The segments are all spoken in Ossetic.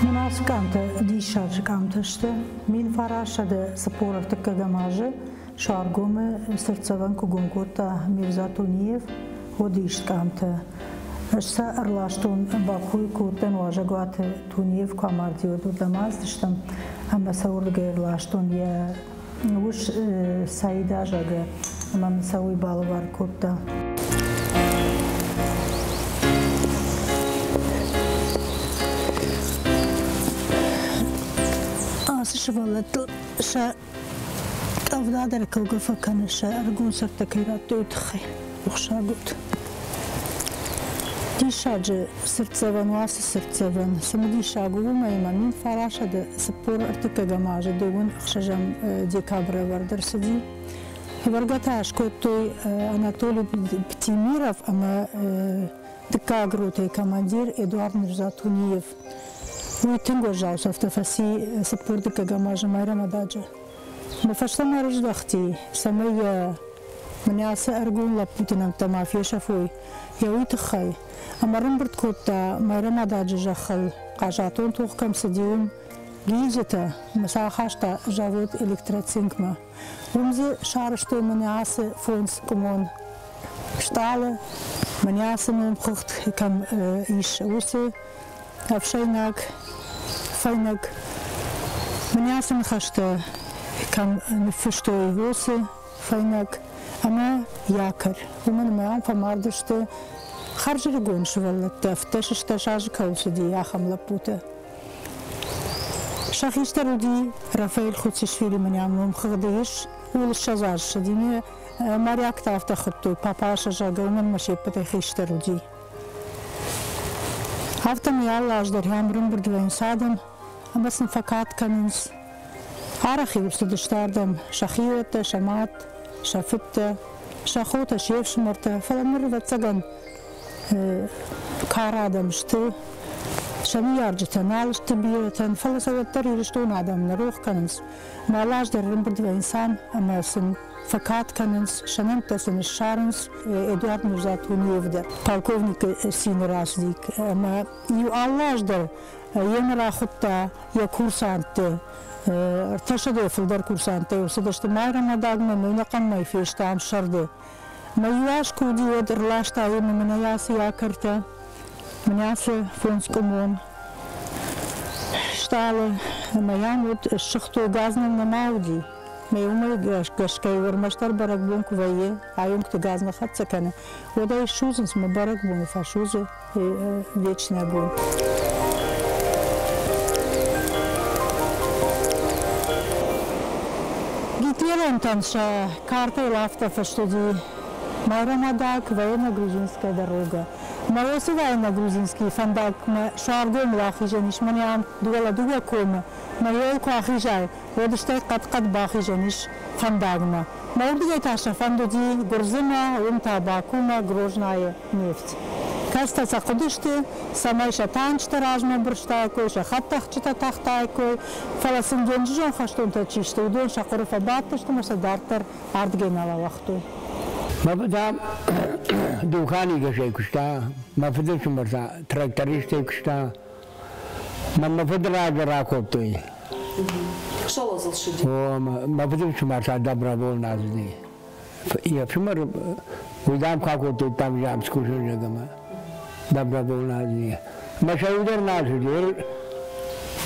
Мӕн ацы къамтӕ диссаджы къамтӕ сты. 1943 азы Суаргомы цыртдзӕвӕн куы гом кодта Мирза Туниев, уӕд ист къамтӕ. Ӕз сӕ ӕрластон Бакуйы кодтӕн уазӕгуаты Туниев куы амарди, уӕд уырдӕм ацыдыстӕм ӕмӕ сӕ уырдыгӕй ӕрластон йӕ ус Саида, зӕгъгӕ, ӕмӕ мын сӕ уый балӕвар кодта. Ацы сывӕллӕттыл сӕ къӕвда дӕр кӕугӕ фӕкӕны, сӕ ӕрыгон сӕртӕ кӕй радтой, уый тыххӕй. Рухсаг ут. Диссаджы цыртдзӕвӕн у ацы цыртдзӕвӕн. Цымыдисаг у уымӕй ӕмӕ 1943 азы дыууын ӕхсӕзӕм декабры ӕвӕрд ӕрцыди. Ӕвӕргӕ та скодтой Анатолий Птимиров ӕмӕ дыккаг ротӕйы командир Эдуард Мирзатуниев. Уый тынг уӕззау цӕфтӕ фӕци 42 азы Майрӕмададжы. Мӕ фӕстӕмӕ рыздӕхти, цӕмӕй йӕ мӕнӕ ацы ӕрыгон лӕппуты нӕмттӕ ма фесӕфой, йӕ уый тыххӕй. Ӕмӕ ӕрӕмбырд кодта Майрӕмададжы зӕххыл, хъазатон тох кӕм цыди, уым гилдзытӕ ӕмӕ сӕ ахаста завод Электроцинкмӕ. Уым дзы сарӕзтой мӕнӕ ацы фондзкъуымон стъалы, мӕнӕ ацы номхыгъд кӕм ис, уыцы ӕфсӕйнаг фӕйнӕг. Мӕнӕ ацы ныхӕстӕ кӕм ныффыстой, уыцы фӕйнӕг ӕмӕ якорь. Уымӕн ӕмӕ ам фӕмард сты хӕрзӕрыгон сывӕллӕттӕ, 16 азы кӕуыл цыди, ахӕм лӕппутӕ. Сӕ хистӕр уыди Рафаэль Хуцишвили, мӕнӕ ам номхыгъды ис, ууыл 20 азы цыди. Моряктӕ афтӕ хуыдтой, папаша, зӕгъгӕ, уымӕн ӕмӕ се ппӕтӕй хистӕр уыди. Афтӕмӕй алы аз дӕр ӕм ӕрӕмбырд вӕййынц адӕм ӕмӕ сын фӕкад кӕнынц. Арӕх-иу цыдысты ардӕм сӕ хиуӕттӕ, сӕ мад, сӕ фыдтӕ, сӕ хотӕ, се фсымӕртӕ, фӕлӕ ныр, ӕвӕццӕгӕн, кар адӕм сты, сӕ ныййарджытӕ нал сты бирӕтӕн, фӕлӕ сӕ уӕддӕр Ирыстоны адӕм нӕ рох кӕнынц. Мӕ алы аз дӕр ӕрӕмбырд вӕййынц ам ӕмӕ сын фӕкад кӕнынц, сӕ нӕмттӕ сын ссарынц. Эдуард Мурзатуниев дӕр полковникы цины рацыди ӕмӕ иу алы аз дӕр йемӕ рахуыдта йӕ курсантты. Ӕртӕсӕдӕй фылдӕр курсанттӕ цыдысты Майрӕмадагмӕ, ӕнӕхъӕн мӕй фесты ам сӕрды. Мӕ иу аз куы уыди, уӕд ӕрласта йемӕ мӕнӕ ацы якортӕ, мӕнӕ ацы фондзкъуымон стъалы ӕмӕ йӕм уыд ссыгътой, газ нӕм нӕма уыди. Мӕ уымӕ гӕсгӕ ӕрмӕстдӕр бӕрӕгбон куы вӕййы, айонгты газ нӕ хӕццӕ кӕны, уӕд ӕй ссудзынц мӕ бӕрӕгбоны фӕсудзы вечный огонь. Гитлеронтӕн сӕ картӕйыл афтӕ фыст уыди Майрӕмадаг, военно-грузинская дорога. Мӕ уыцы военно-грузинский фӕндагмӕ Суаргомыл ахизӕн ис, мӕнӕ ам дыууӕ дыууӕ комы. Мӕ йыл куы ахизай, уӕд стӕй хъӕд-хъӕд бахизӕн ис фӕндагмӕ. Мӕ уырдыгӕй та сӕ фӕнд уыди Гуырдзымӕ, уым та Бакумӕ, Грознайы нефть. Кӕцытӕ сӕ хъуыдысты, цӕмӕй сӕ танчытӕ размӕ бырстаиккой, сӕ хӕдтӕхджытӕ тахтаиккой, фӕлӕ сын денджызон хӕстонтӕ чи сты, уыдон сӕ хъуыры фӕбадтысты ӕмӕ сӕ дарддӕр ардыгӕй нал ауагътой. Мӕ фыд ам дуканигӕсӕй куыста, мӕ фыды фсымӕр та трактористӕй куыста. Мӕ мӕ фыды раджы ракодтой. Шалозыл ссыди. О, мӕ фыды фсымӕр та добровольно ацыди. Йе фсымӕр, уый дам куы акодтой, там же скусӕг ӕмӕ добровольно ацыди. Мӕ сӕ иу дӕр нал цыди.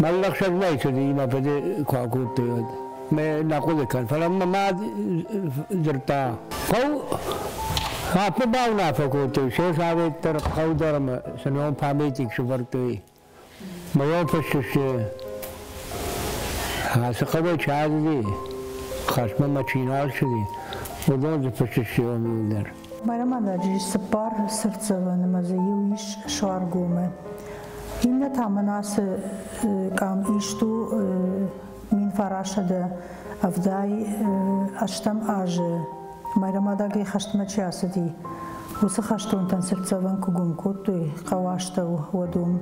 Мӕллӕхсӕг нӕй цыди, мӕ фыды куы акодтой, уӕд. Мӕ нӕ хъуыды кӕн, фӕлӕ мӕ мад дзырдта. Хъӕу афтӕ бауынаффӕ кодтой, се совет дӕр, хъӕу дӕр ӕмӕ сӕ ном памятник сӕвӕрдтой. Мӕ ном фыссы ацы хъӕуӕй чи ацыди, хӕстмӕ мӕ чи нал цыди, уыдон дзы фыссы иууылдӕр. Майрӕмададжы ис цыппар цыртдзӕвӕны ӕмӕ дзы иу ис Суаргомы. Иннӕ та мӕн ацы къам ист у 1978 азы Майрӕмадагӕй хӕстмӕ чи ацыди, уыцы хӕстонтӕн цыртдзӕвӕн куы гом кодтой хъӕуы астӕу, уӕд уым.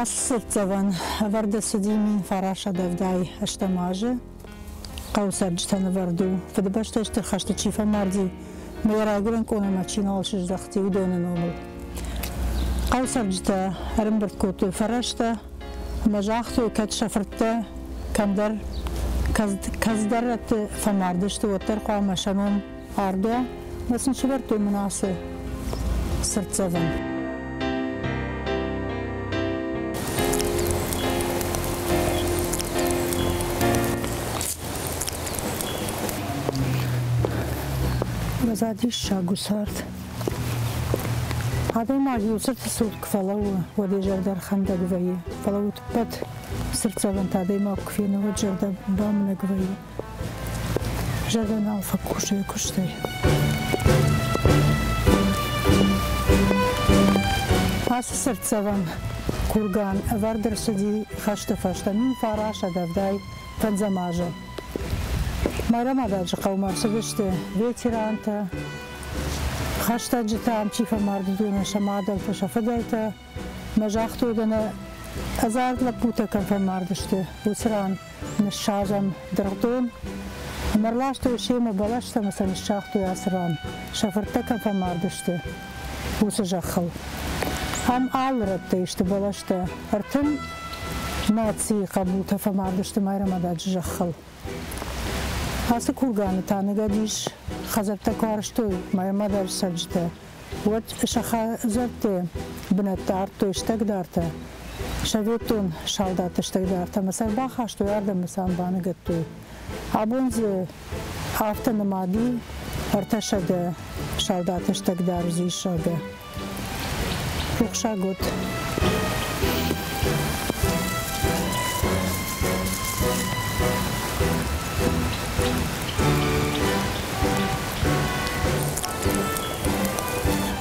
Ацы цыртдзӕвӕн ӕвӕрд ӕрцыди 1978 азы. Хъӕуы цӕрджытӕн ӕвӕрд у, Фыдыбӕстӕйы Стыр хӕсты чи фӕмарди, ӕмӕ йӕ райгуырӕн къонамӕ чи нал сыздӕхти, уыдоны номыл. Хъӕуы цӕрджытӕ ӕрӕмбырд кодтой фӕрӕзтӕ ӕмӕ загътой, кӕд сӕ фырттӕ кӕмдӕр кӕцыдӕр рӕтты фӕмардысты, уӕддӕр хъуамӕ сӕ ном ардуа ӕмӕ сын сӕвӕрдтой мын ацы цыртдзӕвӕн. Ӕвӕдза диссаг у цард. Адӕймаг иу цырты цур куы фӕлӕууы, уӕд йӕ зӕрдӕ ӕрхӕндӕг вӕййы. Фӕлӕ утӕппӕт цыртдзӕвӕнтӕ адӕймаг куы фены, уӕд зӕрдӕ бамынӕг вӕййы. Зӕрдӕ нал фӕкусы йӕ куыстӕй. Ацы цыртдзӕвӕн курган ӕвӕрд ӕрцыди хӕсты фӕстӕ 1975 азы. Майрӕмададжы хъӕумӕ ӕрцыдысты ветерантӕ, хӕстӕджытӕ, ам чи фӕмард, уыдонӕн сӕ мадӕлтӕ, сӕ фыдӕлтӕ. Мӕ загътой, дӕнӕ ӕдзард лӕппутӕ кӕм фӕмард сты, уыцы ран ныссадзӕм дыргъдон. Ӕмӕ ӕрластой семӕ бӕлӕстӕ ӕмӕ сӕ ныссагътой ацы ран, сӕ фырттӕ кӕм фӕмард сты, уыцы зӕххыл. Ам алы рӕттӕй сты бӕлӕстӕ. 30 нацийы хъӕбултӕ фӕмард сты Майрӕмададжы зӕххыл. Ацы курганы та ныгӕд ис, хӕдзӕрттӕ куы арӕзтой Майрӕмададжы цӕрджытӕ, уӕд сӕ хӕдзӕртты бынӕттӕ ардтой стӕгдартӕ, советон салдатты стӕгдартӕ ӕмӕ сӕ ӕрбахастой ардӕм ӕмӕ сӕ ам баныгӕдтой. Абон дзы афтӕ нымад у 300 салдаты стӕгдар згъӕ. Рухсаг ут.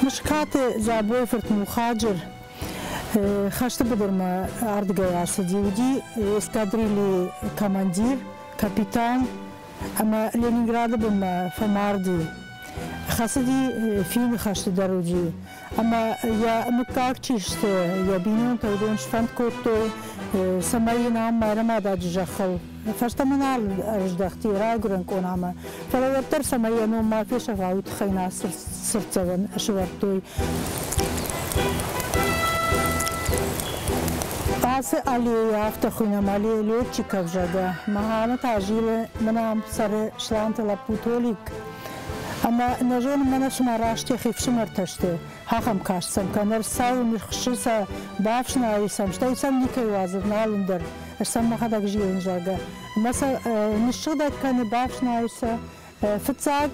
Мыскаты Дзабойы фырт Мухаджыр хӕсты быдырмӕ ардыгӕй ацыди. Уыди эскадрилийы командир, капитан ӕмӕ Ленинграды бынмӕ фӕмарди. Хӕцыди фины хӕсты дӕр уыди. Ӕмӕ йӕ мыггаг чи сты, йӕ бинонтӕ уыдон сфӕнд кодтой, цӕмӕй йын ам Майрӕмададжы зӕххыл фӕстӕмӕ нал ӕрыздӕхти райгуырӕн къонамӕ. Фӕлӕ уӕддӕр цӕмӕй йӕ ном ма фесӕфа, уый тыххӕй нӕ цыртдзӕвӕн сӕвӕрдтой. Ацы аллейы афтӕ хуыйнӕм аллея летчиков, зӕгъгӕ. Мӕнӕ та зилы мӕнӕ ам цӕры Сланты лӕппу Толик. Ӕмӕ нӕ зонын, мӕнӕ цыма раст йӕхи фсымӕртӕ сты, ахӕм каст сӕм кӕны, ӕрцӕуы, ныхсы сӕ, бафснайы сӕм, стӕй сӕм никӕй уадзы, нал ӕндӕр, ӕз сӕм мӕхӕдӕг зилын, зӕгъгӕ. Ӕмӕ сӕ ныссыгъдӕг кӕны, бафснайы сӕ. Фыццаг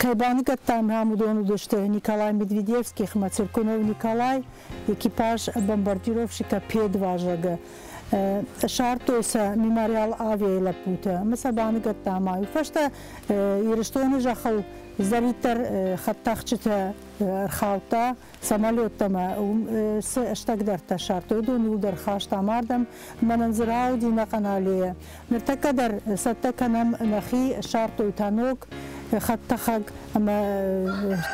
кӕй баныгӕдтам, ахӕм уыдон уыдысты Николай Медведевских ӕмӕ Циркунов Николай, экипаж бомбардировщика П-2, зӕгъгӕ. Ссардтой сӕ мемориал авиайы лӕппутӕ ӕмӕ сӕ баныгӕдтам. Уый фӕстӕ Ирыстоны зӕххыл цыдӕриддӕр хӕдтӕхджытӕ ӕрхаудта самолеттӕ ӕмӕ уым цы стӕгдӕрттӕ ссардтой, уыдон иуылдӕр хастам ардӕм. Мӕнӕн дзы рауди ӕнӕхъӕн аллея. Ныртӕккӕ дӕр цӕттӕ кӕнӕм нӕхи, ссардтой та ног хӕдтӕхӕг ӕмӕ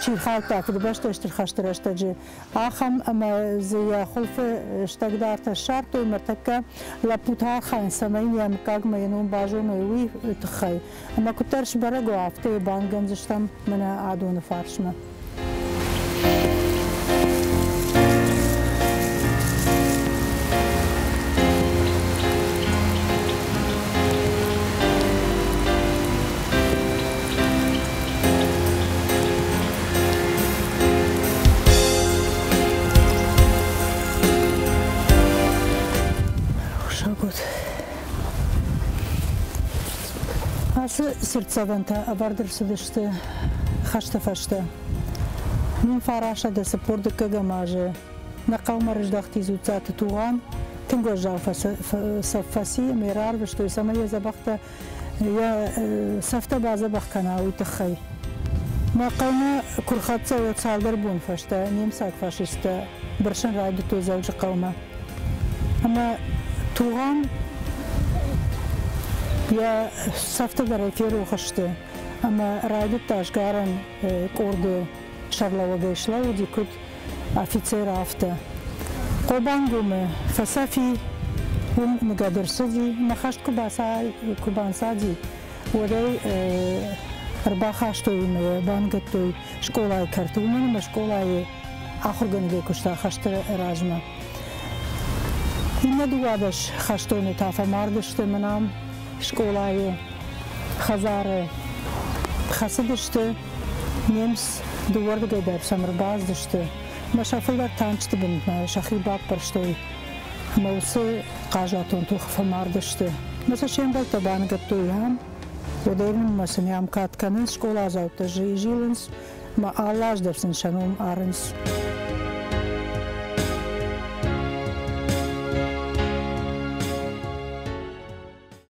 чи рхаудта Фыдыбӕстӕйы Стыр хӕсты рӕстӕджы, ахӕм ӕмӕ дзы йӕ хуылфы стӕгдартӕ ссардтой ныртӕккӕ лӕппутӕ архайынц, цӕмӕй йӕ мыггагмӕ йӕ ном базоной, уый тыххӕй. Ӕмӕ куыддӕр сбӕрӕг уа, афтӕ йӕ бангӕндзыстӕм мӕнӕ адоны фарсмӕ. Сагот. Ацы цыртдзӕвӕнтӕ ӕвӕрд ӕрцыдысты хӕсты фӕстӕ. 1942 азы нӕ хъӕумӕ рыздӕхти Дзуццаты Тугъан. Тынг уӕззау цӕф фӕци ӕмӕ йӕ рарвыстой, цӕмӕй йӕ дзӕбӕхтӕ йӕ цӕфтӕ бадзӕбӕх кӕна, уый тыххӕй. Мӕ хъӕумӕ куы рхӕццӕ, уӕд цалдӕр бон фӕстӕ немыцаг фашисттӕ бырсын райдыдтой Дзӕуджыхъӕумӕ. Ӕмӕ Тугъан йӕ цӕфтӕ дӕр ӕй ферох сты ӕмӕ райдыдта сгарӕн къорды сӕрлӕууӕгӕй слӕууыди, куыд афицер, афтӕ. Хъобангомы фӕцӕф и, уым ныгӕд ӕрцыди. Мӕ хӕст куы банцади, уӕд ӕй ӕрбахастой ӕмӕ йӕ баныгӕдтой скъолайы кӕрты, уымӕн ӕмӕ скъолайы ахуыргӕнӕгӕй куыста хӕсты размӕ. Иннӕ 12 хӕстоны та фӕмард сты мӕн ам скъолайы хӕдзары хӕцыдысты. Немыц дыууӕрдыгӕй дӕр сӕм ӕрбацыдысты ӕмӕ сӕ фылдӕр танчыты бынмӕ сӕхи баппӕрстой ӕмӕ уыцы хъазуатон тохы фӕмард сты. Ӕмӕ сӕ се мбӕлттӕ баныгӕдтой ам. Уӕдӕй нынмӕ сын ам кад кӕнынц, скъоладзаутӕ зилынц ӕмӕ алы аз дӕр сын сӕ ном арынц.